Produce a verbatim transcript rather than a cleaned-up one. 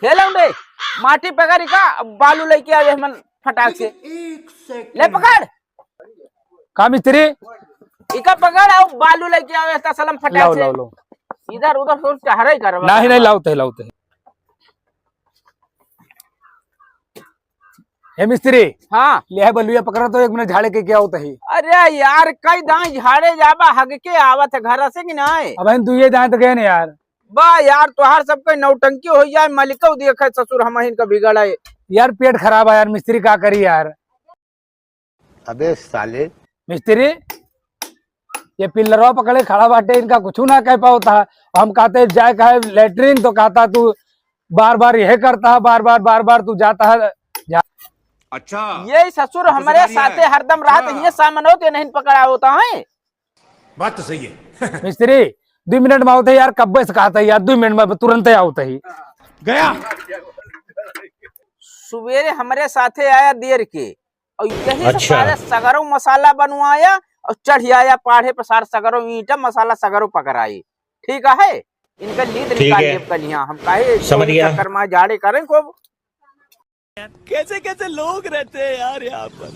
हे लौंडे, माटी पकड़ इका, बालू लेके आवे हमन फटाक से। ले पकड़। का मिस्त्री? इका पकड़, आओ बालू लेके आवे, तसलम फटाक लाओ, से। लाओ, लाओ। इधर उधर सोच के हराई करवा। नहीं, नहीं, लाओ ते, लाओ ते। हे मिस्त्री। हाँ। ले है बलुया पकड़ा तो एक मिनट झाड़े के क्या होता है? अरे यार, कई दाई झाड़े जाबा, हग के आवत है घर से कि नहीं? अब हम दुइये दाई तो गए ना यार। बा यार, तोहार सबके नौटंकी हो जाए, मलिकौ देखे ससुर हम इनका बिगड़ाए। यार पेट खराब है यार, मिस्त्री का करी यार। अबे साले। मिस्त्री, ये पिल्लरवा पकड़े खड़ा बाटे, इनका कुछ ना कह पावता है। हम कहते जाए कहे लेटरिन तो कहता तू बार बार यह करता है, बार बार, बार बार तू जाता है, जा। अच्छा। ये ससुर हमरे साथे हरदम रहत, हाँ। ये सामान होते नहीं पकड़ा होता है। बात तो सही है। मिस्त्री, दुइ मिनट में आवत है यार, कब्बे से कहत है यार, दुइ मिनट में तुरंत आवत है। गया। सुबेरे हमरे साथे आया देर के, और यही से अच्छा। सारे सगरो मसाला बनवाया और चढ़ आया पाढ़े पर, सार सगरो ईंटा मसाला सगरो पकड़ाई। ठीक है, इनका नींद ठीक निकाल है। लेब कल यहाँ हम, काहे समझ गया। चक्कर में जाड़े करें खूब। कैसे कैसे लोग रहते हैं यार यहाँ पर।